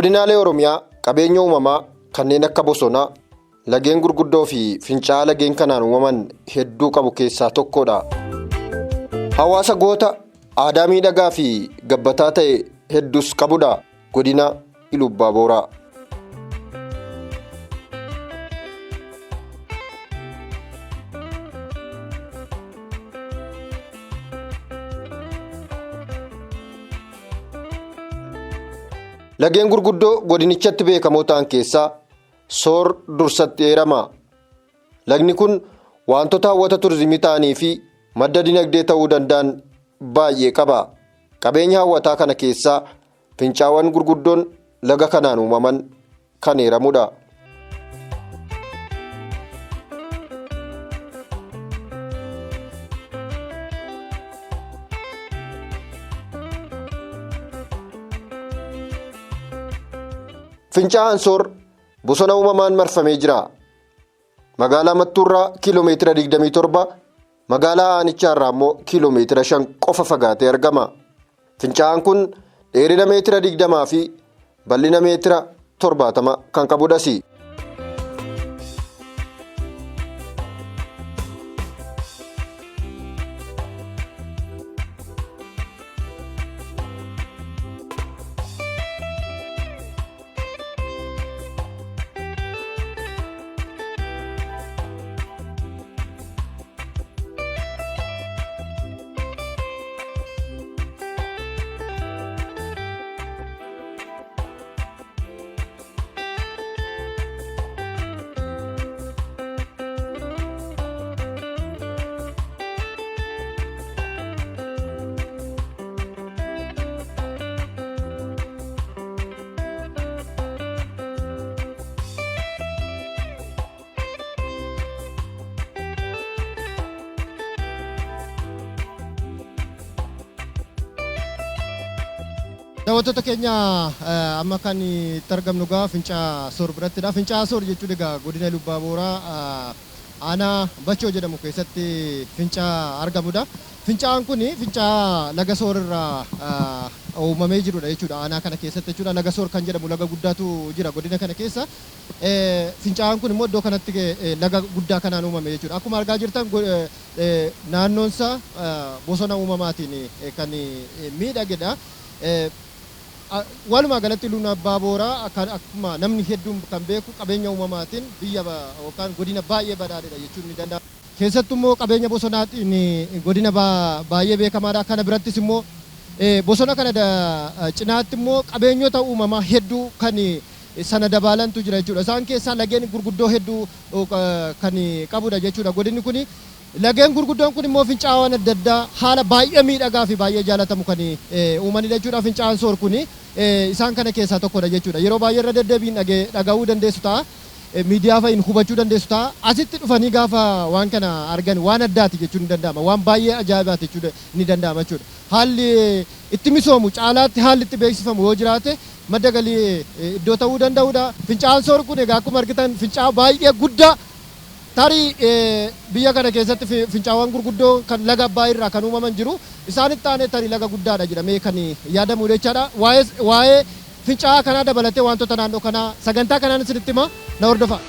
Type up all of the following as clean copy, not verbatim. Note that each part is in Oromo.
Godinaalee Oromiyaa qabeenya uumamaa kanneen akka bosonaa, lageen gurguddoo fi fincaa'aa lageen kanaan uumaman hedduu qabu keessaa tokkodha. Hawaasa goota aadaa miidhagaa fi gabbataa ta'e hedduus qabudha. Godina Iluu Abbaa Booraa. Lageen gurguddoo godinichatti beekamoo ta'an keessaa Soor dursatti eerama. Lagni kun wantoota hawwata turizimii ta'anii fi madda dinagdee ta'uu danda'an baay'ee qaba. Qabeenya hawwataa kana keessaa fincaawwan gurguddoon laga kanaan uumaman kan eeramudha. Fincaa'aan Soor bosona uumamaan marfamee jira. Magaalaa Mattuurraa kiiloomeetira 27, magaalaa Aanichaarraa immoo kiiloomeetira 5 qofa fagaatee argama. Fincaa'aan kun dheerina meetira 20 fi bal'ina meetira 70 kan qabudhas. Daawwattoota keenya, amma kan itti argamnu egaa Fincaa'aa Soor birattidha. Fincaa'aa Soor jechuun egaa godina Iluu Abbaa Booraa aanaa Bachoo jedhamu keessatti fincaa'aa argamudha. Fincaa'aan kun fincaa'aa laga Soor irraa uumamee jirudha jechuudha. Aanaa kana keessatti jechuudha. Laga Soor kan jedhamu laga guddaatu jira godina kana keessa. Fincaa'aan kun immoo iddoo kanatti laga guddaa kanaan uumame jechuudha. Akkuma argaa jirtan, naannoon isaa bosona uumamaatiin kan miidhagedha. Walumaa galatti Iluun Abbaa Booraa akkuma namni hedduun kan beeku qabeenya uumamaatiin biyya yookaan godina baay'ee badhaadhedha jechuun ni danda'ama. Keessattuu immoo qabeenya bosonaatiin godina baay'ee beekamaadha. Kana birattis immoo bosona kana cinaatti immoo qabeenyota uumamaa hedduu kan sana dabaalantu jira jechuudha. Isaan keessaa lageen gurguddoo hedduu kan qabudha jechuudha. Godinni kuni, lageen gurguddoon kun immoo fincaa'aawwan adda addaa haala baay'ee miidhagaa fi baay'ee jaalatamu kan uumanidha jechuudha. Fincaa'aan Soor kun isaan kana keessaa tokkodha jechuudha. Yeroo baay'ee irra deddeebiin dhaga'uu dandeessu ta'a. Miidiyaa fa'iin hubachuu dandeessu ta'a. Asitti dhufanii gaafa waan kana argan waan addaati jechuun ni danda'ama. Waan baay'ee ajaa'ibaati jechuun ni danda'ama jechuudha. Haalli itti misoomu, caalaatti haalli itti beeksifamu yoo jiraate, madda galii iddoo ta'uu danda'udha. Fincaa'aan Soor kun egaa akkuma argitan fincaa'aa baay'ee guddaa, tarii biyya kana keessatti fincaawwan gurguddoo kan laga Abbaay irraa kan uumaman jiru. Isaanitti aanee tarii laga guddaadha jedhamee kan yaadamu jechaadha. Waa'ee fincaa'aa kanaa dabalatee wantoota naannoo kanaa sagantaa kanaan isinitti hima, na hordofa.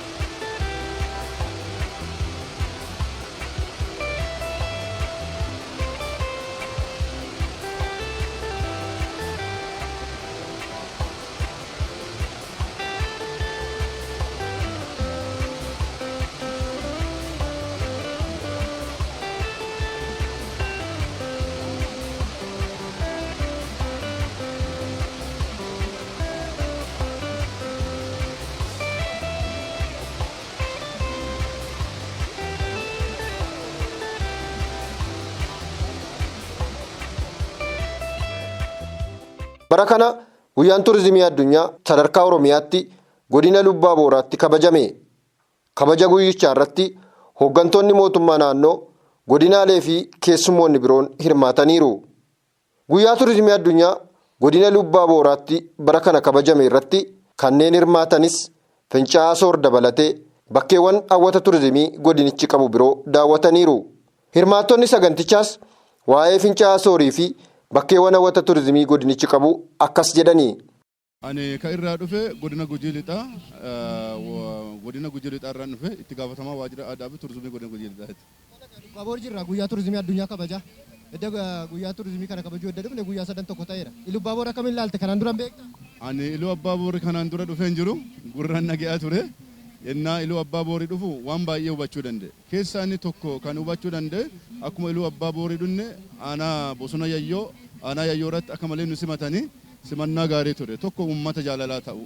Bara kana guyyaan turizimii addunyaa sadarkaa Oromiyaatti godina Iluu Abbaa Booraatti kabajame. Kabaja guyyichaa irratti hooggantoonni mootummaa naannoo, godinaalee fi keessummoonni biroon hirmaataniiru. Guyyaa turizimii addunyaa godina Iluu Abbaa Booraatti bara kana kabajame irratti kanneen hirmaatanis Fincaa'aa Soor dabalatee bakkeewwan hawwata turizimii godinichi qabu biroo daawwataniiru. Hirmaattonni sagantichaas waa'ee Fincaa'aa Soorii fi bakkeewwan hawwata turizimii godinichi qabu akkas jedhani. Ani kan irraa dhufe godina Gujii Lixaa, godina Gujii Lixaa irraan dhufe, itti gaafatamaa waajjira aadaa fi turizimii godina Gujii Lixaati. Ilubaaboor jirra, guyyaa turizimii addunyaa kabajaa. Edda guyyaa turizimii kana kabajuu edda dhufne guyyaa sadan tokko ta'eera. Ilubaaboor akkamiin ilaalte, kanaan dura hin beektaa? Ani Iluu Abbaa Boori kanaan dura dhufeen jiru, gurraan dhaga'aa ture. Yennaa Iluu Abbaa Boorii dhufu waan baay'ee hubachuu danda'e. Keessaa inni tokko kan hubachuu danda'e, akkuma Iluu Abbaa Boorii dhunne aanaa bosona Yayyoo, aanaa Yayyoo irratti akka malee nu simatanii simannaa gaarii ture. Tokko uummata jaalalaa ta'u.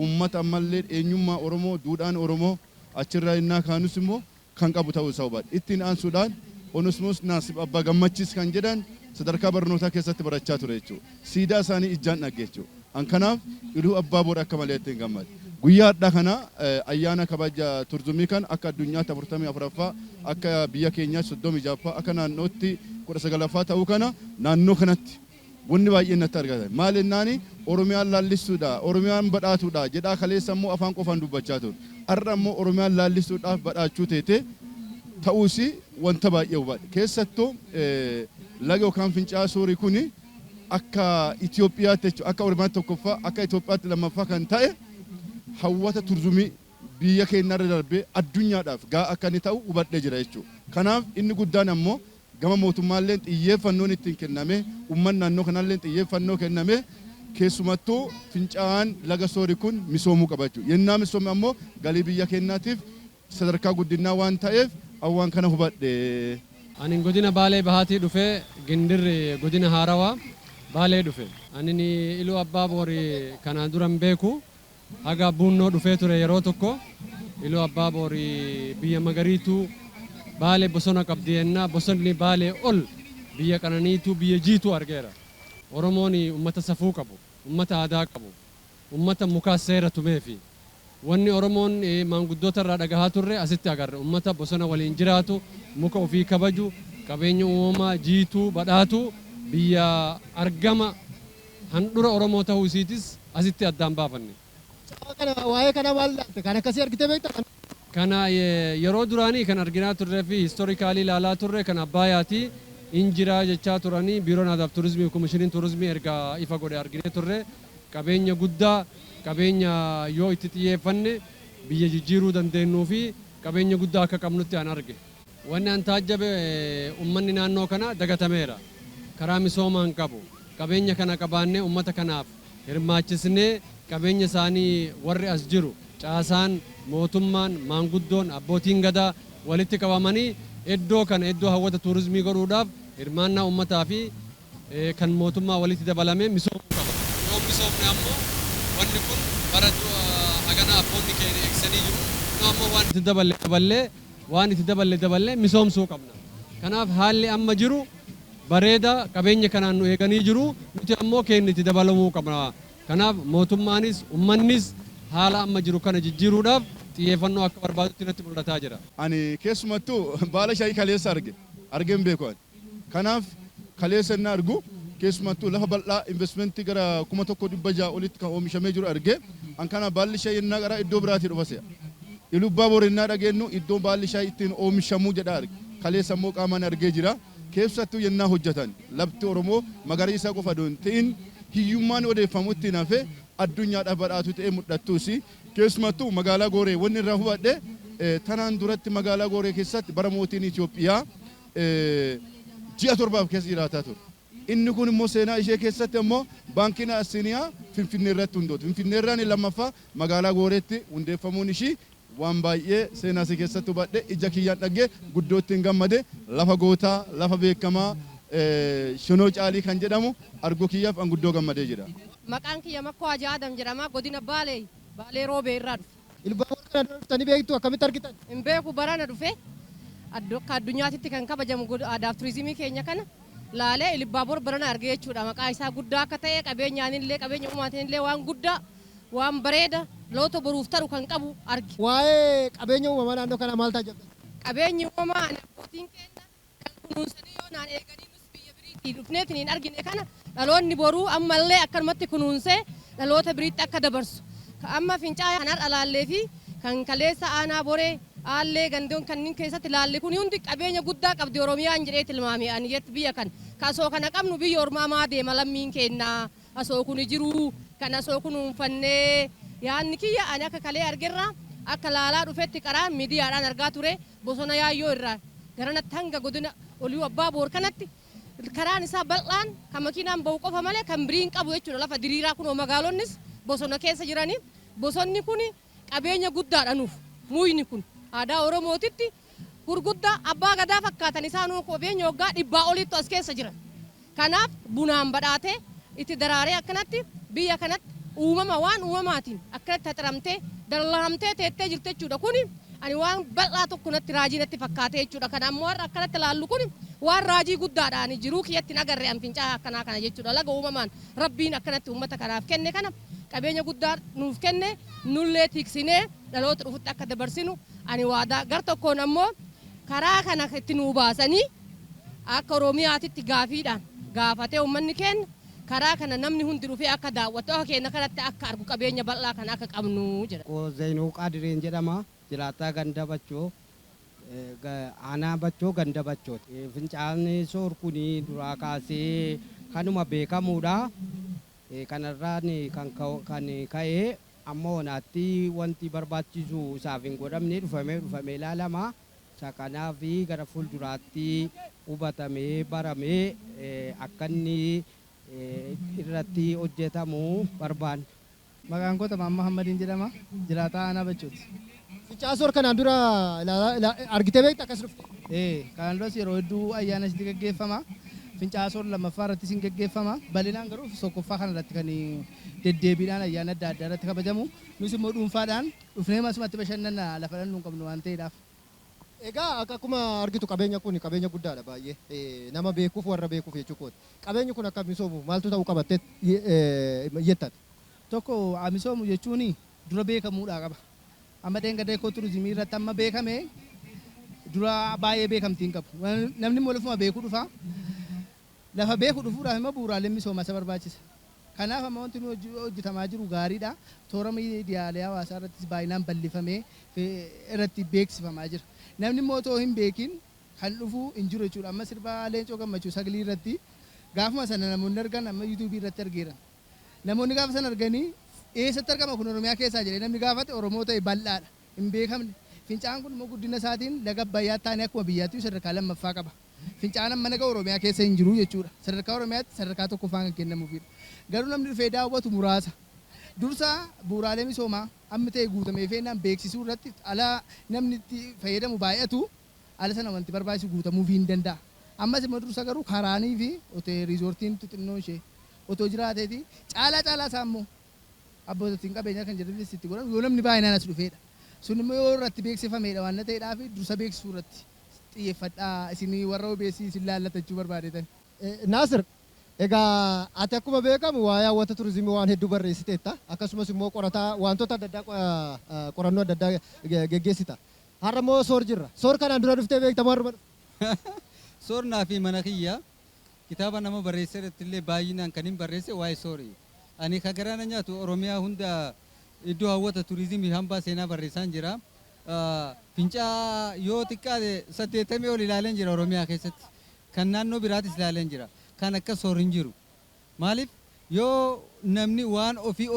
Uummata ammallee eenyummaa Oromoo, duudhaan Oromoo achirraa innaa kaanus immoo kan qabu ta'uu isaa hubadhe. Ittiin aansuudhaan Onosmoos Naasib Abbaa Gammachiis kan jedhan sadarkaa barnootaa keessatti barachaa ture jechuudha. Siidaa isaanii ijaan dhagge jechuudha. An kanaaf Iluu Abbaa Boor akka malee ittiin gammade. Guyyaa har'aa kana ayyaana kabaja turizimii kan akka addunyaatti 44ffaa, akka biyya keenyaatti 36ffaa, akka naannootti 19ffaa ta'uu kana naannoo kanatti wanni baay'een natti argatan. Maal jennaani, Oromiyaan laallistuudha, Oromiyaan badhaatuudha jedhaa kaleessa immoo afaan qofaan dubbachaa ture. Har'a immoo Oromiyaan laallistuudhaaf badhaachuu teete ta'uus wanta baay'ee hubadhe. Keessattuu laga yookaan fincaa'aa Soorii kuni akka Itoophiyaatti jechuudha, akka Oromiyaatti tokkoffaa, akka Itoophiyaatti lammaffaa kan ta'e, hawwata turizimii biyya keenyarra darbee addunyaadhaaf gaa akka inni ta'u hubadhee jira jechuudha. Kanaaf inni guddaan ammoo gama mootummaallee xiyyeeffannoon ittiin kenname, uummanni naannoo kanallee xiyyeeffannoo kenname, keessumattuu fincaa'aan laga Soorii kun misoomuu qaba jechuudha. Yennaa misoome ammoo galii biyya keenyaatiif sadarkaa guddinaa waan ta'eef waan kana hubadhe. Ani godina Baalee Bahaatii dhufe, Gindirri godina Haarawaa Baalee dhufe. Ani Iluu Abbaa Boorii kanaan dura hin beeku. Haga Buunnoo dhufee ture yeroo tokko. Iluu Abbaa Boorii biyya magariituu, Baalee bosona qabdi yennaa, bosonni Baalee ol biyya qananiituu, biyya jiituu argeera. Oromoon uummata safuu qabu, uummata aadaa qabu, uummata mukaa seera tumeefi. Wanni Oromoon maanguddoota irraa dhagahaa turre asitti agarre. Uummata bosona waliin jiraatu, muka ofii kabaju, qabeenya uumamaa jiituu badhaatu, biyya argama handhura Oromoo ta'uu isiitis asitti addaan baafanne. Waa'ee kana maal ilaalte? Kan akkasii argitee beektaa? Kana yeroo duraanii kan arginaa turree fi historically ilaalaa turre kan Abbaayyaati injiraa jechaa turanii, biiroon aadaaf turizimii, komishiniin turizimii erga ifa godhe arginee turre. Qabeenya guddaa, qabeenya yoo itti xiyyeeffanne biyya jijjiiruu dandeenyuu fi qabeenya guddaa akka qabnutti an arge. Wanni an taajjabe, uummanni naannoo kana dagatameera. Karaa misoomaan qabu. Qabeenya kana qabaannee uummata kanaaf hirmaachisnee, qabeenya isaanii warri as jiru caasaan mootummaan, maanguddoon, abbootiin gadaa walitti qabamanii iddoo kana iddoo hawwata turizimii godhuudhaaf hirmaannaa uummataa fi kan mootummaa walitti dabalamee misoomuu qaba. Yoo misoomne ammoo wanni kun bara hagana abboonni keenya eegsanii jiru. Nu ammoo waan itti daballe daballee, waan itti daballe daballee misoomsuu qabna. Kanaaf haalli amma jiru bareeda, qabeenya kanaan nu eeganii jiru, nuti ammoo keenya itti dabalamuu qabna. Kanaaf mootummaanis uummannis haala amma jiru kana jijjiiruudhaaf xiyyeeffannoo akka barbaadutti natti mul'ataa jira. Ani keessumattuu baala shaayii kaleessa arge, argeen beeku ani. Kanaaf kaleessa inni argu keessumattuu lafa bal'aa investmentii gara 1600 olitti kan oomishamee jiru arge. An kana baalli shaayii innaa gara iddoo biraatii dhufa se'a. Ilubbaa Boor innaa dhageenyu iddoo baalli shaayii ittiin oomishamuu jedha arge. Kaleessa immoo qaamaan argee jira. Keessattuu yennaa hojjetan lafti Oromoo magariisa qofa osoo hin ta'in hiyyummaan odeeffamu ittiin hafe addunyaadhaaf badhaatu ta'ee mul'attuus, keessumattuu magaalaa Gooree wanni irraa hubadhe, tanaan duratti magaalaa Gooree keessatti bara mootiin Itoophiyaa ji'a 7f keessa jiraataa ture. Inni kun immoo seenaa ishee keessatti immoo baankiin Abisiiniyaa Finfinnee irratti hundooti. Finfinnee irraan lammaffaa magaalaa Gooreetti hundeeffamuun ishii waan baay'ee seenaa isii keessatti hubadhe, ija kiyyaan dhagge, guddoo ittiin gammade. Lafa gootaa, lafa beekamaa Shinoo Caalii kan jedhamu arguu kiyyaaf an guddoo gammadee jira. Maqaan kiyya Makkoo Haji Adam jedhama. Godina Baalee, Baalee Roobee irraa dhufe. Ilubaaboor kana dura dhuftanii beektu? Akkamitti argitan? Hin beeku, barana dhufe. Akka addunyaatitti kan kabajamu aadaaf turizimii keenya kana laalee Ilubaaboor barana argee jechuudha. Maqaa isaa guddaa akka ta'e, qabeenyaanillee, qabeenya uumaatiin waan guddaa, waan bareeda dhaloota boruuf taru kan qabu arge. Waa'ee qabeenya uumamaa naannoo kanaa maal taajjabdan? Qabeenyi uumamaa ani abbootiin keenya kan kunuunsanii yoo naan eeganii nus biyya biriitti dhufneetiin hin argine kana dhaloonni boruu ammallee akkanumatti kunuunsee dhaloota biriitti akka dabarsu. Amma fincaa'aa kan har'a laallee fi kan kaleessa aanaa Boree aallee gandoon kanneen keessatti laalle kun hundi qabeenya guddaa qabdi Oromiyaan jedhee tilmaame ani jetti. Biyya kan kasoo kana qabnu biyya ormaa maa deema lammiin kennaa asoo kun jiru. Kana soo kunuunfannee yaadni kiyya ani akka kalee argerraa akka laalaa dhufetti karaa miidiyaadhaan argaa ture bosona Yaayyoo irraa garanatti hanga godina Iluu Abbaa Boor kanatti karaan isaa bal'aan kan makiinaan bahu qofa malee kan biriin qabu jechuudha. Lafa diriiraa kunoo magaalonnis bosona keessa jiranii bosonni kun qabeenya guddaadha nuuf. Muyni kun aadaa Oromootitti gurguddaa abbaa gadaa fakkaatan isaanuu qabeenya waggaa 100 olittu as keessa jiran. Kanaaf bunaan badhaatee itti daraaree akkanatti biyya kanatti uumama waan uumamaatiin akkanatti haxiramtee dallahamtee teettee jirti jechuudha. Kuni ani waan bal'aa tokko natti raajii natti fakkaatee jechuudha. Kana ammoo har'a akkanatti laallu kun waan raajii guddaadha. Ani jiruu kiyyatti hin agarre an fincaa'aa akkanaa kana jechuudha. Laga uumamaan Rabbiin akkanatti uummata kanaaf kenne kana qabeenya guddaa nuuf kenne nullee tiksinee dhaloota dhufutti akka dabarsinu ani waadaa gar tokkoon ammoo karaa kana itti nuu baasanii akka Oromiyaatitti gaafiidhaan gaafatee uummanni keenya karaa kana namni hundi dhufee akka daawwatu akka keenya kanatti akka argu qabeenya bal'aa kana akka qabnu jedha. Zainuu Qadireen jedhama. Jiraataa ganda Bachoo, aanaa Bachoo ganda Bachooti. Fincaa'aan Soor kun duraa kaasee kanuma beekamuudha. Kanarraan kan ka'e amma onaatti wanti barbaachisu isaaf hin godhamne dhufamee ilaalama. Isa kanaaf gara fuulduraatti hubatamee baramee akka inni irratti hojjetamu barbaanna. Maqaan koo Tamaam Mahammadiin jedhama. Jiraataa aanaa Bachooti. Fincaa'aa Soor kanaan dura argitee beekta akkas dhufte? Kanaan duras yeroo hedduu ayyaana isitti gaggeeffama. Fincaa'aa Soor lammaffaa irrattis hin gaggeeffama. Bal'inaan garuu tokkoffaa kana irratti kan deddeebiidhaan ayyaana adda addaa irratti kabajamu. Nus immoo dhuunfaadhaan dhufnee asumatti bashannana lafa dhandhuu hin qabnu waan ta'eedhaaf. Egaa akkuma argitu qabeenya kun qabeenya guddaadha baay'ee. Nama beekuuf warra beekuuf jechuudha. Qabeenyi kun akka misoomu maaltu ta'uu qabattee jettat? Tokko misoomu jechuun dura beekamuudhaa qaba. Amma dheengadee koo turizimii irratti amma beekame dura baay'ee beekamtii hin qabu. Namni immoo lafuma beekuu dhufa. Lafa beekuu dhufuudhaaf immoo bu'uuraaleen misoomaa isa barbaachisa. Kanaaf amma wanti nu hojjetamaa jiru gaariidha. Toora miidiyaalee hawaasaa irrattis baay'inaan bal'ifamee irratti beeksifamaa jira. Namni immoo otoo hin beekin kan dhufu hin jiru jechuudha. Amma sirba Leencoo Gammachuu Saglii irratti gaafuma sana namoonni argan amma yuutuubii irratti argeeran. Namoonni gaafa sana arganii eessatti argama kun Oromiyaa keessaa jedhee namni gaafate Oromoo ta'e bal'aadha. Hin beekamne. Fincaa'aan kun immoo guddina isaatiin laga Abbayyaa taanee akkuma biyyaatti sadarkaa lammaffaa qaba. Fincaa'aan amma naga Oromiyaa keessa hin jiru jechuudha. Sadarkaa Oromiyaatti sadarkaa tokkoffaan kan kennamuufidha. Garuu namni dhufee daawwatu muraasa. Dursa bu'uuraalee misoomaa amma ta'e guutamee feennaan beeksisuu irratti ala namni itti fayyadamu baay'atu ala sana wanti barbaachisu guutamuuf hin danda'a. Ammas immoo dursa garuu karaanii fi riizoortiin xixinnoo ishee otoo jiraateeti caalaa isaa immoo abbootiin qabeenyaa kan jedhanis itti godhan yoo namni baay'inaan as dhufeedha. Sun immoo yoo irratti beeksifameedha waan ta'eedhaaf dursa beeksisuu irratti xiyyeeffadhaa isinii warra obeessii isin laallatachuu barbaadetan. Naasir, egaa ati akkuma beekamu waa'ee hawwata turizimii waan hedduu barreessiteetta. Akkasumas immoo qorataa wantoota adda addaa qorannoo adda addaa geggeessita. Har'a immoo Soor jirra. Soor kanaan dura dhuftee beekta moo har'uma dhufte? Soor naa fi mana kiyya kitaaba nama barreesse irratti illee baay'inaan kan hin barreesse waa'ee Soori. Ani ka garaana nyaatu Oromiyaa hunda iddoo hawwata turizimii hambaa seenaa barreessaan jira. Fincaa'aa yoo xiqqaate 80 ol ilaaleen jira Oromiyaa keessatti. Kan naannoo biraatis ilaaleen jira. Kan akka Soor hin jiru. Maaliif yoo namni waan ofii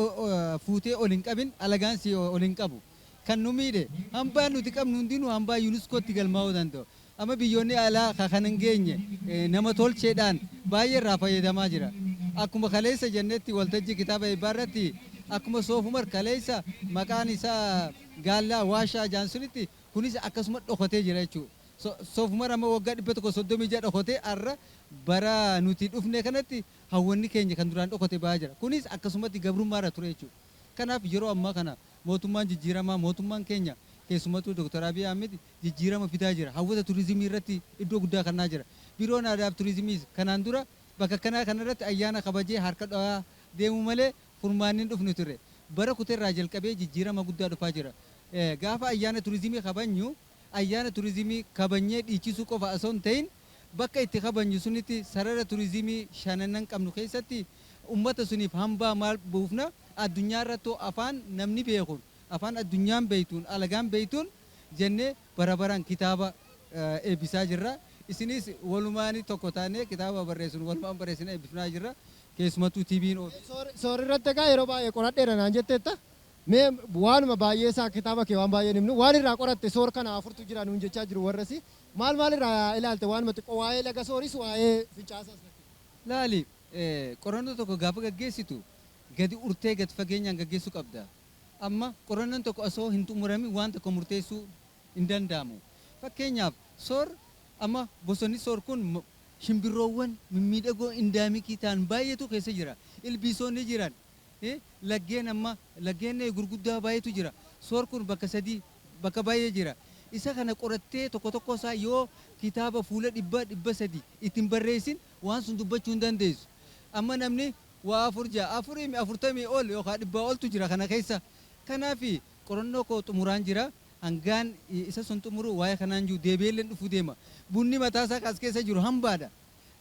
fuutee ol hin qabin alagaan si ol hin qabu. Kan nu miidhe hambaan nuti qabnu hundinuu hambaa yuuniskootti galmaa'uu danda'u. Amma biyyoonni alaa kan hin geenye nama tolcheedhaan baay'ee irraa fayyadamaa jira. Akkuma kaleessa jennetti waltajjii kitaaba eebbaa irratti akkuma Soofumar kaleessa maqaan isaa Gaallaa Waashaa Jaansunitti kunis akkasuma dhokatee jira jechuudha. Soofumar amma waggaa 136 dhokatee har'a bara nuti dhufne kanatti hawwanni keenya kan duraan dhokate ba'aa jira. Kunis akkasumatti gabrummaarra ture jechuudha. Kanaaf yeroo ammaa kana mootummaan jijjiiramaa mootummaan keenya keessumattuu Dr. Abiy Ahmed jijjiirama fidaa jira. Hawwata turizimii irratti iddoo guddaa kennaa jira. Biiroon aadaa fi turizimiis kanaan dura bakka kanaa kanarratti ayyaana kabajee harka dhawaa deemu malee furmaanni hin dhufne ture. Bara kuteerraa jalqabee jijjiirama guddaa dhufaa jira. Gaafa ayyaana turizimii kabajnu ayyaana turizimii kabajnee dhiichisuu qofa osoo hin ta'in bakka itti kabajnu sunitti sarara turizimii shananan qabnu keessatti uummata suniif hambaa maal buufna addunyaa irratti afaan namni beekuun afaan addunyaan beektuun alagaan beektuun jennee bara baraan kitaaba eebbisaa jirra. Isinis walumaan tokko taanee kitaaba barreessuun walumaan barreessine eebbifnaa jirra. Keessumattuu TV'n Soor irratti egaa yeroo baay'ee qoradheera naan jetteetta. Mee waanuma baay'ee isaa kitaaba kee waan baay'een himnu waan irraa qoratte soor kana afurtu jira nuun jechaa jiru warrasi. Maal maal irraa ilaalte waanuma xiqqoo waa'ee laga sooris waa'ee fincaasaas? Laali, qorannoo tokko gaafa gaggeessitu gadi urtee gadi fageenyaan gaggeessuu qabda. Amma qorannoon tokko osoo hin xumuramin waan tokko murteessuu hin danda'amu. Fakkeenyaaf, soor amma bosonni soor kun shimbirroowwan mimmiidhagoo endemic ta'an baay'eetu keessa jira. Ilbiisonni jiran. Laggeen amma laggeen gurguddaa baay'eetu jira. Soor kun bakka sadii bakka baay'ee jira. Isa kana qorattee tokko tokko isaa yoo kitaaba fuula 100 300 ittiin barreessin waan sun dubbachuu hin dandeessu. Amma namni waa afur ja'a afurii 40 ol yookaan 100 oltu jira kana keessa. Kanaaf qorannoo koo xumuraan jira. Hangaan isa sun xumuru waa'ee kanaan jiru deebi'eelleen dhufuu deema. Bunni mataa isaa as keessa jiru hambaadha.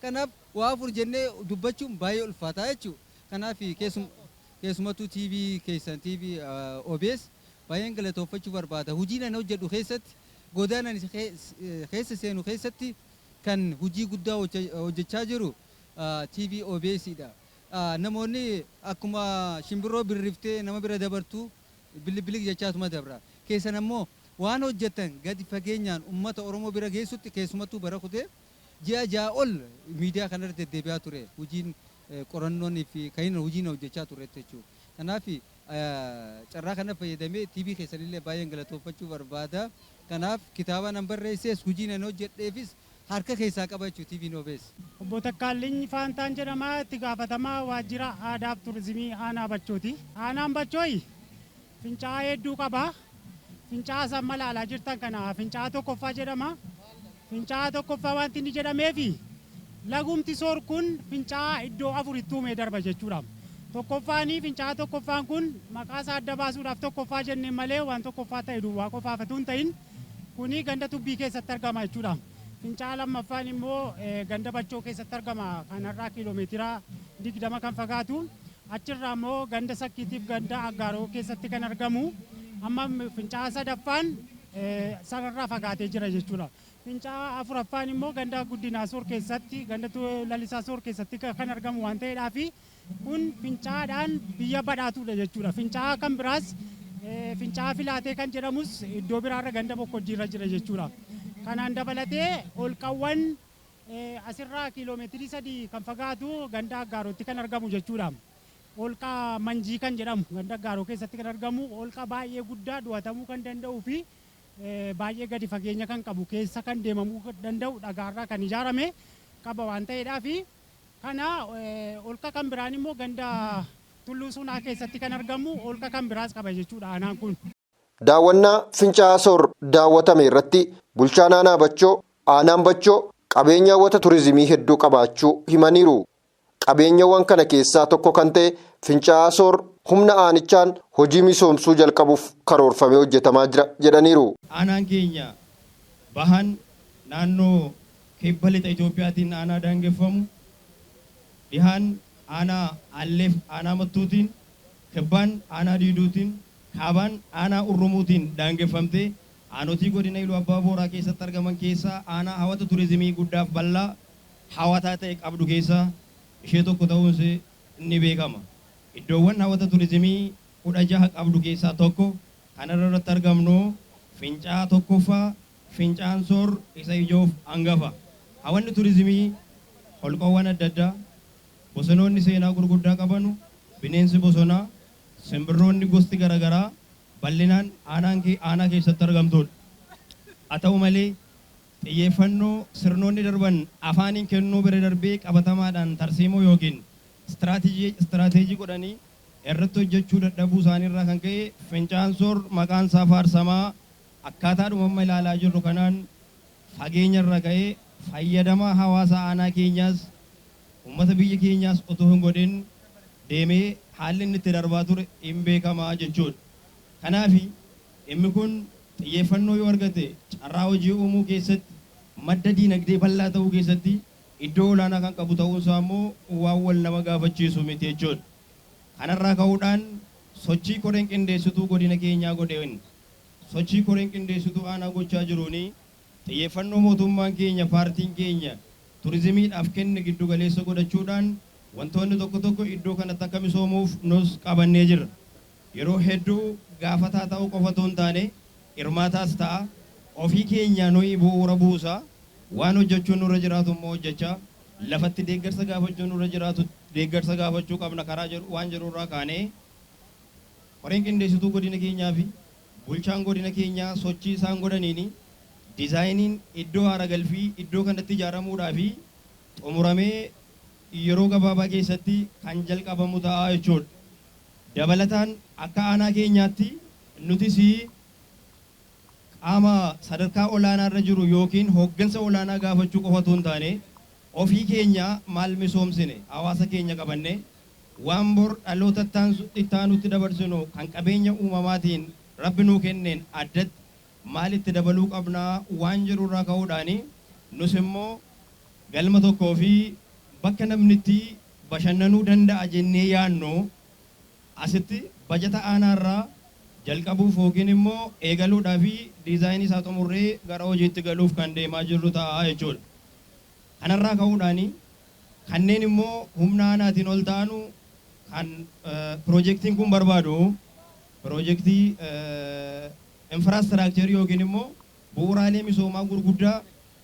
Kanaaf waa afur jennee dubbachuun baay'ee ulfaataa jechuudha. Kanaaf keessumattuu TV keessan TV OBS baay'een galatoofachuu barbaada. Hojii nan hojjedhu keessatti, godaanan keessa seenu keessatti kan hojii guddaa hojjechaa jiru TV OBS dha. Namoonni akkuma shimbirroo birriftee nama bira dabartu bilbilig jechaatuma dabra. Keessan ammoo waan hojjetan gadi fageenyaan uummata Oromoo bira geessutti keessumattuu bara kutee ji'a 6 ol miidiyaa kanarra deddeebi'aa ture. Hojiin qorannoon fi kan inni hojiin hojjechaa ture jechuudha. Kanaaf carraa kana fayyadamee TV keessanillee baay'een galatoofachuu barbaada. Kanaaf kitaaba nan barreesses hojii nan hojjedheefis harka keessaa qaba jechuudha TV'n OBS. Obbo Takkaalliin Faantaan jedhama, itti gaafatamaa waajjira aadaa fi turizimii aanaa Bachooti. Aanaan Bachooyi fincaa'aa hedduu qaba. Fincaa'aa san ilaalaa jirtan kana fincaa'aa tokkoffaa jedhama. Fincaa'aa tokkoffaa wanti inni jedhameefi lagumti soor kun fincaa'aa iddoo afuritti uumee darba jechuudha. Tokkoffaanii fincaa'aa tokkoffaan kun maqaa isaa adda baasuudhaaf tokkoffaa jennee malee waan tokkoffaa ta'e duwwaa qofaaf otoo hin ta'in kuni ganda tubbii keessatti argama jechuudha. Fincaa'aa lammaffaan immoo ganda Bachoo keessatti argama, kanarraa kiiloomeetira 20 kan fagaatu. Achirraa immoo ganda Sakkiitiif ganda Aggaaroo keessatti kan argamu. Amma fincaa'aa sadaffaan sanarraa fagaatee jira jechuudha. Fincaa'aa afuraffaan immoo ganda Guddinaa Soor keessatti, ganda Lalisaa Soor keessatti kan argamu waan ta'eedhaafi kun fincaa'aadhaan biyya badhaatuudha jechuudha. Fincaa'aa kan biraas fincaa'aa filaatee kan jedhamus iddoo biraarra ganda Boqqojjiirra jira jechuudha. Kanaan dabalatee holqawwan asirraa kiiloomeetirii 3 kan fagaatu ganda Aggaarootti kan argamu jechuudha. Holqa Manjii kan jedhamu ganda Aggaaroo keessatti kan argamu holqa baay'ee guddaa du'atamuu kan danda'uu fi baay'ee gadi fageenya kan qabu keessa kan deemamuu danda'u dhagaarraa kan ijaarame qaba waan ta'eedhaafi kana holqa kan biraan immoo ganda Tulluu Sunaa keessatti kan argamu holqa kan biraas qaba jechuudha aanaan kun. Daawwannaa fincaa'aa soor daawwatame irratti bulchaan aanaa Bachoo aanaan Bachoo qabeenya hawwata turizimii hedduu qabaachuu himaniiru. Qabeenyawwan kana keessaa tokko kan ta'e fincaa'aa soor humna aanichaan hojii misoomsuu jalqabuuf karoorfamee hojjetamaa jira jedhaniiru. Aanaan keenya bahan naannoo kibba lixa Itoophiyaatiin aanaa daangeffamu, dhihaan aanaa Alleef aanaa Mattuutiin, kibbaan aanaa Diiduutiin, kaabaan aanaa Urrumuutiin daangeffamtee aanotii godina Iluu Abbaa Booraa keessatti argaman keessaa aanaa hawwata turizimii guddaaf bal'aa hawwataa ta'e qabdu keessaa ishee tokko ta'uun ni beekama. Iddoowwan hawwata turizimii 16 qabdu keessaa tokko kanarra irratti argamnu fincaa'aa tokkoffaa fincaan soor isa ijoof hangafa. Hawwanni turizimii holqoowwan adda addaa, bosonoonni seenaa gurguddaa qabanu, bineensi bosonaa, simbirroonni gosti garaagaraa bal'inaan aanaa keessatti argamtudha. Haa ta'u malee xiyyeeffannoo sirnoonni darban afaaniin kennuu bira darbee qabatamaadhaan tarsiimoo yookiin istiraateejii godhanii irratti hojjechuu dadhabuu isaaniirraa kan ka'e fincaan soor maqaan isaa faarsamaa akkaataadhuma amma ilaalaa jirru kanaan fageenya irra ka'ee fayyadamaa hawaasa aanaa keenyaas uummata biyya keenyaas otoo hin godhin deemee haalli inni itti darbaa ture hin beekamaa jechuudha. Kanaaf dhimmi kun xiyyeeffannoo yoo argate carraa hojii uumuu keessatti madda diinagdee bal'aa ta'uu keessatti iddoo olaanaa kan qabu ta'uunsaa immoo waan wal nama gaafachiisu miti jechuudha. Kanarraa ka'uudhaan sochii koreen qindeessituu godina keenyaa godheen sochii koreen qindeessituu aanaa gochaa jiruuni xiyyeeffannoo mootummaan keenya paartiin keenya turizimiidhaaf kenne giddu galeessa godhachuudhaan Wantoonni tokko tokko iddoo kanatti akka misoomuuf nus qabannee jirra. Yeroo hedduu gaafataa ta'uu qofa otoo hin taane hirmaataas ta'a. Ofii keenya nuyi bu'uura buusaa, waan hojjechuun nurra jiraatu immoo hojjechaa, lafatti deeggarsa gaafachuun nurra jiraatu deeggarsa gaafachuu qabna karaa jedhu waan jedhurraa kaanee koreen qindeessituu godina keenyaa fi bulchaan godina keenyaa sochii isaan godhaniini diizaayiniin iddoo haara galfii iddoo kanatti ijaaramuudhaa fi xumuramee yeroo gabaabaa keessatti kan jalqabamu ta'a jechuudha. Dabalataan akka aanaa keenyaatti nutis qaama sadarkaa olaanaa irra jiru yookiin hooggansa olaanaa gaafachuu qofa otoo hin taane ofii keenya maal misoomsine hawaasa keenya qabanne waan bor dhaloota itti aanutti dabarsinu kan qabeenya uumamaatiin Rabbi nuu kenneen addatti maalitti dabaluu qabnaa waan jedhu irraa ka'uudhaani nus immoo galma tokkoo fi bakka namni itti bashannanuu danda'a jennee yaannu asitti bajata aanaarraa jalqabuuf yookiin immoo eegaluudhaa fi diizaayinii isaa xumurree gara hojiitti galuuf kan deemaa jirru ta'a jechuudha. Kanarraa ka'uudhaani kanneen immoo humna aanaatiin ol ta'anu kan piroojeektiin kun barbaadu piroojeektii infiraastiraakcharii yookiin immoo bu'uuraalee misoomaa gurguddaa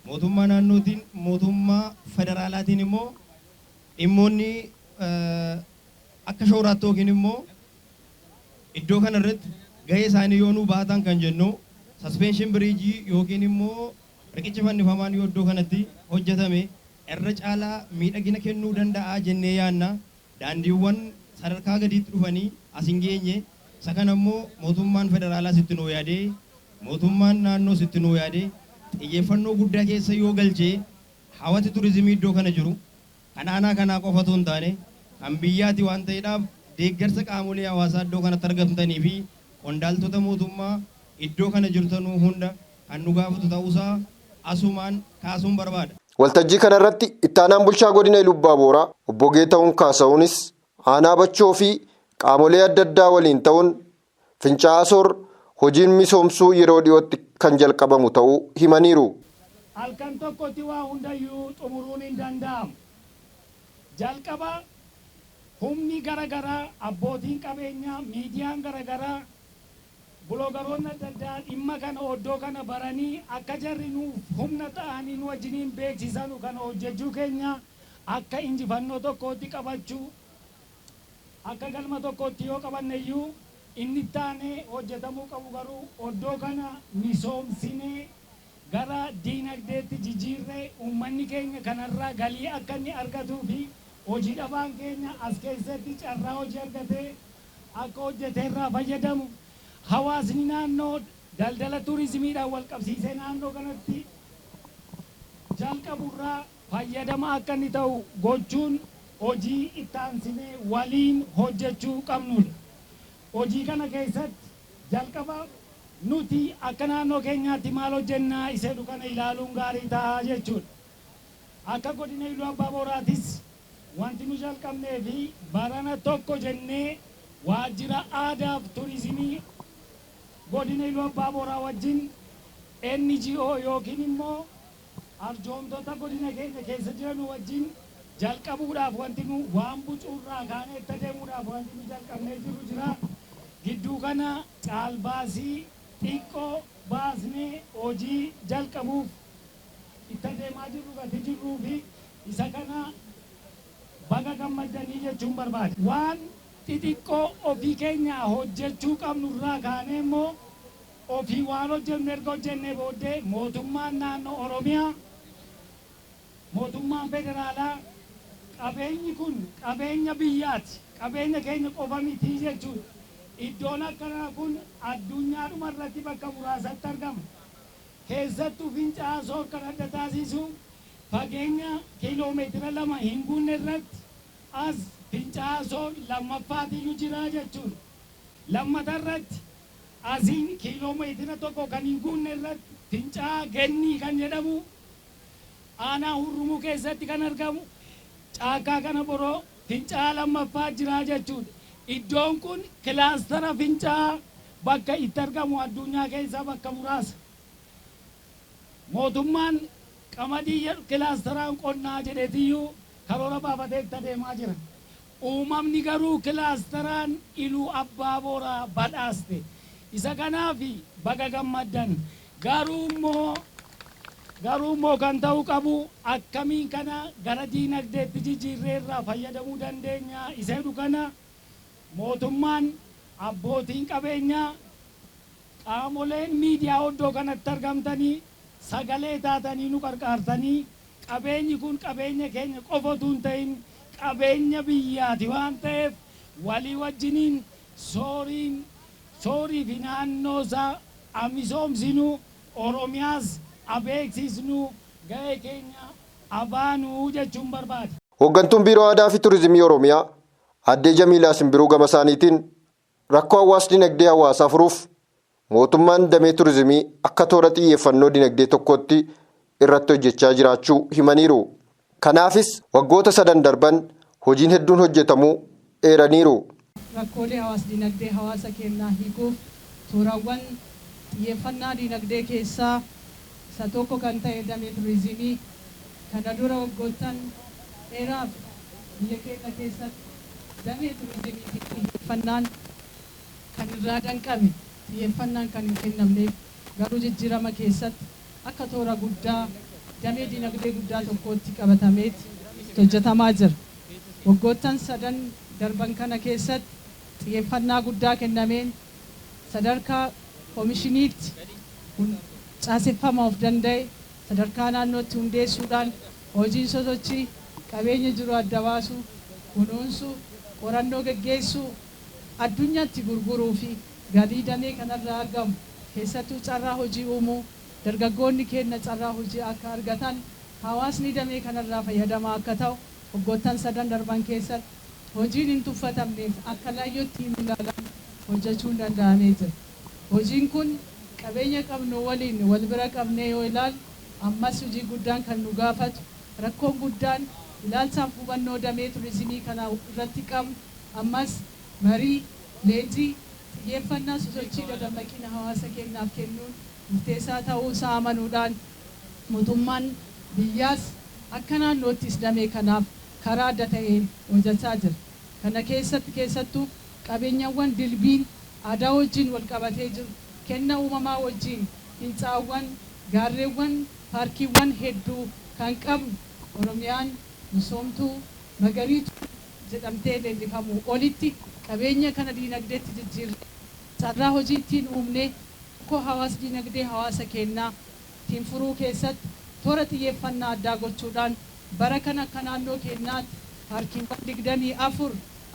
mootummaa naannootiin mootummaa federaalaatiin immoo dhimmoonni akka shooraatti yookiin immoo iddoo kanarratti gahee isaanii yoo nuu baatan kan jennu suspension biriijii yookiin immoo riqicha fannifamaan yoo iddoo kanatti hojjetame irra caalaa miidhagina kennuu danda'a jennee yaanna. Daandiiwwan sadarkaa gadiitti dhufanii as hin geenye isa kana immoo mootummaan federaalaas itti nuu yaadee mootummaan naannoos itti nuu yaadee xiyyeeffannoo guddaa keessa yoo galchee hawwati turizimii iddoo kana jiru kan aanaa kanaa qofa otoo hin taane kan biyyaati waan ta'eedhaaf deeggarsa qaamolee hawaasaa iddoo kanatti argamtanii fi qondaaltota mootummaa iddoo kana jirtanuu hunda kan nu gaafatu ta'uusaa asumaan kaasuun barbaada. Waltajjii kanarratti ittaanaan bulchaa godina Iluu Abbaa Booraa obbo Geetahuun Kaasa'uunis aanaa Bachoo fi qaamolee adda addaa waliin ta'uun Fincaa'aa Soor hojiin misoomsuu yeroo dhiyootti kan jalqabamu ta'uu himaniiru. Halkan tokkotti waa hundayyuu xumuruun hin danda'amu. Jalqaba humni garaagaraa, abbootiin qabeenyaa, miidiyaan garaagaraa, buloogaroonni adda addaa dhimma kana oddoo kana baranii akka jarri nuuf humna ta'anii nu wajjiniin beeksisanu kana hojjechuu keenya akka injifannoo tokkootti qabachuu akka galma tokkootti yoo qabanne iyyuu inni taanee hojjetamuu qabu garuu oddoo kana misoomsinee gara diinagdeetti jijjiirree uummanni keenya kanarraa galii akka inni argatuu fi hojii dhabaan keenya as keessatti carraa hojii argatee akka hojjeteerraa fayyadamu hawaasni naannoo daldala turizimiidhaan wal qabsiisee naannoo kanatti jalqaburraa fayyadama akka inni ta'u gochuun hojii itti aansinee waliin hojjechuu qabnudha. Hojii kana keessatti jalqaba nuti akka naannoo keenyaatti maal hojjennaa isa jedhu kana ilaaluun gaarii ta'a jechuudha. Akka godina Iluu Abbaa Booraatis wanti nu jalqabnee fi barana tokko jennee waajjira aadaaf turizimii godina Iluu Abbaa Booraa wajjin NGO yookiin immoo arjoomtota godina keenya keessa jiran wajjin jalqabuudhaaf wanti nu waan bucuurraa kaanee itti adeemuudhaaf wanti nu jalqabnee jiru jira. Gidduu kana caalbaasii xiqqoo baasnee hojii jalqabuuf itti adeemaa jirru gati jirruu fi isa kana baga gammaddanii jechuun barbaada. Waan xixiqqoo ofii keenya hojjechuu qabnu irraa kaanee immoo ofii waan hojjennu erga hojjennee booddee mootummaan naannoo Oromiyaa, mootummaan federaalaa qabeenyi kun qabeenya biyyaati, qabeenya keenya qofa miti jechuudha. Iddoon akkanaa kun addunyaadhuma irratti bakka muraasatti argama. Keessattuu Fincaa'aa Soor kan adda taasisu fageenya kiiloomeetira 2 hin guunne irratti as Fincaa'aa Soor lammaffaatiyyuu jira jechuudha. Lammata irratti asiin kiiloomeetira 1 kan hin guunne irratti Fincaa'aa Gennii kan jedhamu aanaa Hurrumuu keessatti kan argamu caakkaa kana boroo Fincaa'aa lammaffaa jira jechuudha. Iddoon kun kilaastara Fincaa'aa bakka itti argamu addunyaa keessaa bakka muraasa. Mootummaan qamadii kilaasteraan qonnaa jedheetiyyuu Karoora baafatee itti adeemaa jira. Uumamni garuu kilaasteraan Iluu Abbaa Booraa badhaaste. Isa kanaaf baga gammaddan. Garuu immoo kan ta'uu qabu akkamiin kana gara diinagdeetti jijjiirree irraa fayyadamuu dandeenya isa jedhu kana mootummaan, abbootiin qabeenyaa, qaamoleen miidiyaa iddoo kanatti argamtanii sagalee taatanii nu qarqaartanii, qabeenyi kun qabeenya keenya qofa utuu hin ta'in qabeenya biyyaati waan ta'eef, walii wajjiniin Sooriin, Soorii fi naannoo isaa amisoomsinu, Oromiyaas abeeksisnu, ga'ee keenya abaanuu jechuun barbaada. Hooggantuun Biiroo Aadaa fi Turizimii Oromiyaa Addee Jamiilaa Simbiruu gama isaaniitiin, rakkoo hawaas dinagdee hawaasaa furuuf mootummaan damee turizimii akka toora xiyyeeffannoo dinagdee tokkotti irratti hojjechaa jiraachuu himaniiru. Kanaafis waggoota 3n darban hojiin hedduun hojjetamuu eeraniiru. Rakkoolee hawaas dinagdee hawaasa keenyaa hiikuuf toorawwan xiyyeeffannaa dinagdee keessaa isa tokko kan ta'e damee turizimii kana dura waggoottan dheeraaf biyya keenya keessatti damee turizimiitiif xiyyeeffannaan kan irraa danqame, xiyyeeffannaan kan hin kennamneef, garuu jijjiirama keessatti akka toora guddaa damee dinagdee guddaa tokkootti qabatameeti hojjetamaa jira. Waggoottan 3n darban kana keessatti xiyyeeffannaa guddaa kennameen sadarkaa koomishiniitti caaseffama of danda'e sadarkaa naannootti hundeessuudhaan hojiin sosochii qabeenya jiru adda baasuu, kunuunsuu, qorannoo geggeessuu, addunyaatti gurguruu fi galii damee kanarraa argamu keessattuu carraa hojii uumuu, dargaggoonni keenya carraa hojii akka argatan, hawaasni damee kanarraa fayyadamaa akka ta'u waggoottan 3n darban keessatti hojiin hin tuffatamneef akka laayyootti hin ilaalamne hojjechuun danda'amee jira. Hojiin kun qabeenya qabnu waliin wal bira qabnee yoo ilaalu ammas hojii guddaan kan nu gaafatu, rakkoon guddaan ilaalchaaf hubannoo damee turizimii kana irratti qabnu ammas marii, leenjii, xiyyeeffannaa sosochii dadammaqina hawaasa keenyaaf kennuun murteessaa ta'uu isaa amanuudhaan mootummaan biyyaas akka naannoottis damee kanaaf karaa adda ta'een hojjechaa jira. Kana keessatti keessattuu qabeenyawwan dilbiin aadaa wajjin wal qabatee jiru, kenna uumamaa wajjin fincaawwan, gaarreewwan, paarkiiwwan hedduu kan qabnu Oromiyaan misoomtuu magariituu jedhamtee leellifamuu olitti qabeenya kana diinagdeetti jijjiirree carraa hojii ittiin uumnee rakkoo hawaas diinagdee hawaasa keenyaa ittiin furuu keessatti toora xiyyeeffannaa addaa gochuudhaan bara kana akka naannoo keenyaatti paarkiiwwan 24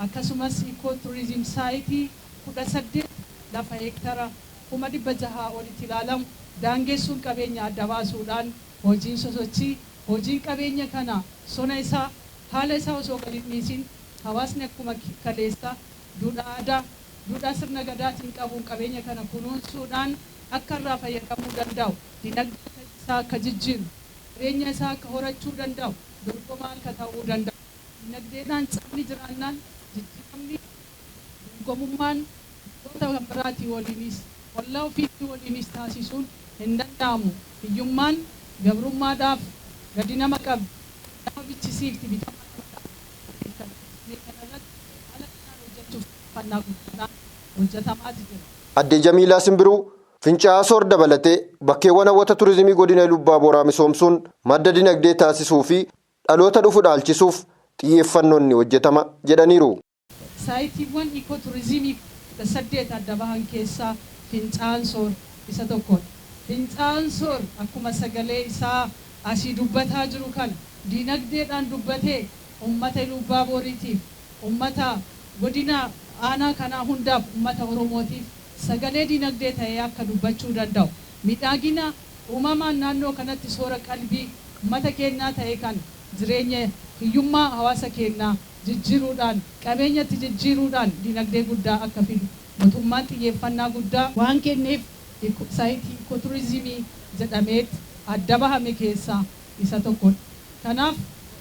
akkasumas eco tourism site 18 lafa heektara 600,000 olitti ilaalamu daangessuun qabeenya adda baasuudhaan hojiin sosochii, hojiin qabeenya kana sona isaa, haala isaa osoo gadi hin dhiisin hawaasni akkuma kaleessa duudhaa aadaa, duudhaa sirna gadaatiin qabuun qabeenya kana kunuunsuudhaan akka irraa fayyadamuu danda'u, dinagdee isaa akka jijjiiru, qabeenya isaa akka horachuu danda'u, dorgomaa akka ta'uu danda'u, dinagdeedhaan cabni jiraannaan jijjiiramni dorgomummaan biyyoota kan biraatii waliinis ollaa ofiitti waliinis taasisuun hin danda'amu. Hiyyummaan gabrummaadhaaf gadi nama qabdi, nama bichisiifti, bitamaa nama kanarratti haala kanaan hojjechuuf xiyyeeffannaa guddaadhaan hojjetamaati jira. Addee Jamiilaa Simbiruu Fincaa'aa Soor dabalatee bakkeewwan hawwata turizimii godina Lubbaa Booraa misoomsuun madda dinagdee taasisuu fi dhaloota dhufu dhaalchisuuf xiyyeeffannoon ni hojjetama jedhaniiru. Saayitiiwwan eco tourism 18 adda bahan keessaa Fincaa'aan Soor isa tokkodha. Fincaa'aan Soor akkuma sagalee isaa asii dubbataa jiru kana diinagdeedhaan dubbatee uummata Lubbaa Booriitiif, uummata godina aanaa kanaa hundaaf, uummata Oromootiif sagalee diinagdee ta'ee akka dubbachuu danda'u. Miidhagina uumamaan naannoo kanatti soora qalbii uummata keenyaa ta'e kan jireenya hiyyummaa hawaasa keenyaa jijjiiruudhaan, qabeenyatti jijjiiruudhaan diinagdee guddaa akka fidu mootummaan xiyyeeffannaa guddaa waan kenneef site eco tourism jedhameet adda bahame keessaa isa tokkodha. Kanaaf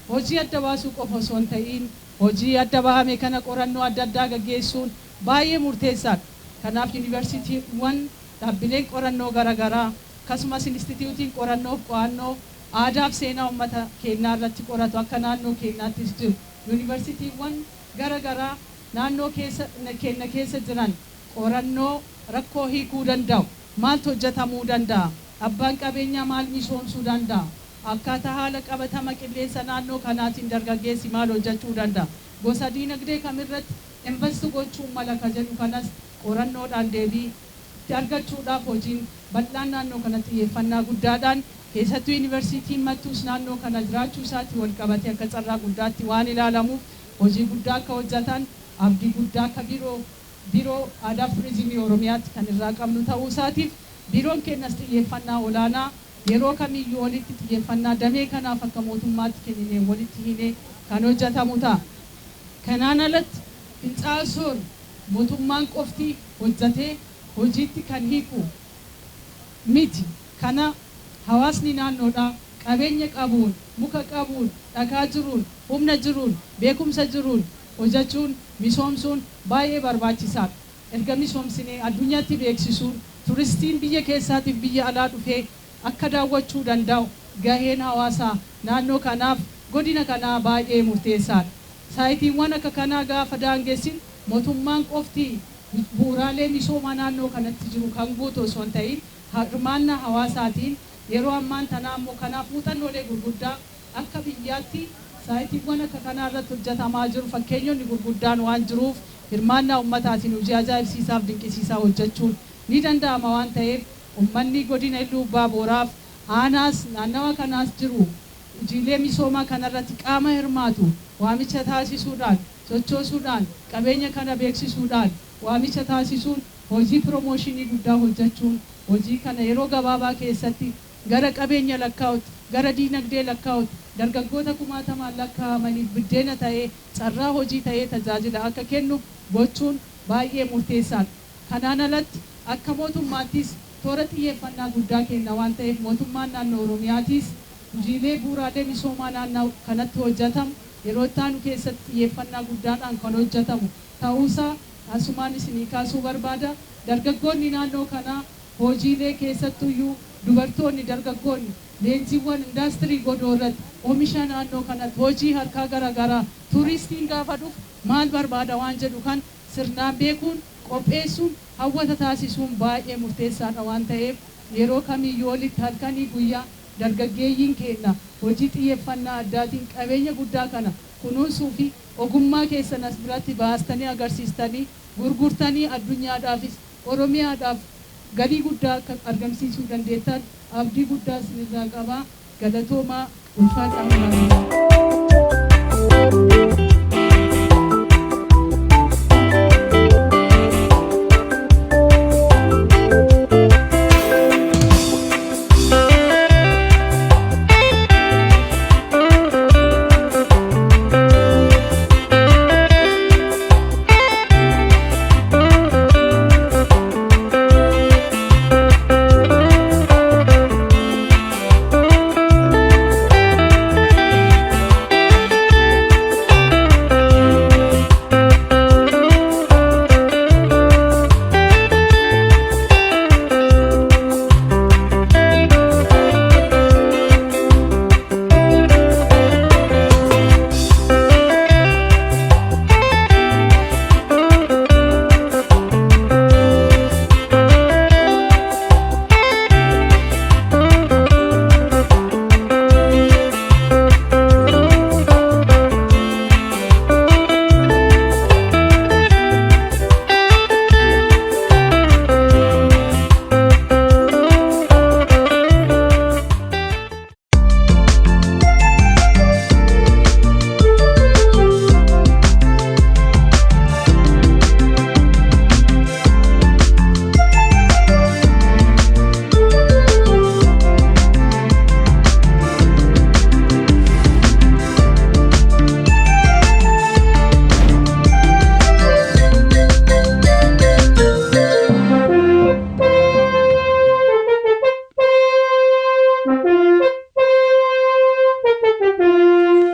hojii adda baasuu qofa osoo hin ta'iin hojii adda bahame kana qorannoo adda addaa gaggeessuun baay'ee murteessaadha. Kanaaf yuunivarsiitiiwwan, dhaabbileen qorannoo garaagaraa akkasumas inistitiyuutiin qorannoo qo'annoo Aadaaf seenaa uummata keenyaa irratti qoratu akka naannoo keenyaattis jiru. Yuunivarsiitiiwwan gara garaa naannoo keessa keenya keessa jiran qorannoo rakkoo hiikuu danda'u. Maaltu hojjetamuu danda'a? Abbaan qabeenyaa maal misoomsuu danda'a? Akkaataa haala qabatama qilleensa naannoo kanaatiin dargaggeessi maal hojjechuu danda'a? Gosa diinagdee kamirratti invest gochuun mala ka jedhu kanas qorannoodhaan deebii itti argachuudhaaf hojiin bal'aan naannoo kana xiyyeeffannaa guddaadhaan, keessattuu Yuunivarsiitiin Mattuus naannoo kana jiraachuu isaatti wal qabatee akka carraa guddaatti waan ilaalamuuf, hojii guddaa akka hojjetan abdii guddaa akka Biiroo Aadaaf Turizimii Oromiyaatti kan irraa qabnu ta'uu isaatiif, biiroon keenyas xiyyeeffannaa olaanaa yeroo kamiyyuu olitti xiyyeeffannaa damee kanaaf akka mootummaatti kenninee walitti hiinee kan hojjetamu ta'a. Kanaan alatti Fincaa'aa Soor mootummaan qofti hojjetee hojiitti kan hiiku miti. Kana hawaasni naannoodhaa qabeenya qabuun, muka qabuun, dhagaa jiruun, humna jiruun, beekumsa jiruun hojjechuun misoomsuun baay'ee barbaachisaadha. Erga misoomsinee addunyaatti beeksisuun turistiin biyya keessaatiif biyya alaa dhufee akka daawwachuu danda'u gaheen hawaasaa naannoo kanaaf godina kanaa baay'ee murteessaadha. Saayitiiwwan akka kanaa gaafa daangessin mootummaan qofti bu'uuraalee misoomaa naannoo kanatti jiru kan guutu osoo hin ta'in, hirmaannaa hawaasaatiin yeroo ammaan tanaa immoo kanaaf muuxannoolee gurguddaa akka biyyaatti saayitiiwwan akka kanaa irratti hojjetamaa jiru, fakkeenyonni gurguddaan waan jiruuf, hirmaannaa ummataatiin hojii ajaa'ibsiisaaf dinqisiisaa hojjechuun ni danda'ama waan ta'eef, ummanni godina Iluu Abbaa Booraaf aanaas naannawa kanaas jiru hojiilee misoomaa kanarratti qaama hirmaatu waamicha taasisuudhaan, sochoosuudhaan, qabeenya kana beeksisuudhaan, waamicha taasisuun, hojii piroomooshinii guddaa hojjechuun hojii kana yeroo gabaabaa keessatti gara qabeenya lakkaa'utti, gara diinagdee lakkaa'utti, dargaggoota kumaatamaan lakkaa'amaniif biddeena ta'ee, carraa hojii ta'ee tajaajila akka kennu gochuun baay'ee murteessaadha. Kanaan alatti akka mootummaattis toora xiyyeeffannaa guddaa kenna waan ta'eef, mootummaan naannoo Oromiyaatiis hojiilee bu'uuraalee misoomaa naannoo kanatti hojjetamu yeroo itti aanu keessatti xiyyeeffannaa guddaadhaan kan hojjetamu ta'uusaa asumaan isinii kaasuu barbaada. Dargaggoonni naannoo kanaa hojiilee, keessattuyyuu dubartoonni, dargaggoonni leenjiiwwan indaastirii godoo irratti, oomisha naannoo kanatti, hojii harkaa garaagaraa, turistiin gaafa dhufu maal barbaada waan jedhu kan sirnaan beekuun, qopheessuun, hawwata taasisuun baay'ee murteessaadha waan ta'eef, yeroo kamiyyuu olitti halkanii guyyaa dargaggeeyyiin keenya hojii xiyyeeffannaa addaatiin qabeenya guddaa kana kunuunsuu fi ogummaa keessan as biratti baastanii agarsiistanii gurgurtanii addunyaadhaafis Oromiyaadhaaf galii guddaa akka argamsiisuu dandeettan abdii guddaa isinirraa qabaa. Galatoomaa, ulfaadhaa.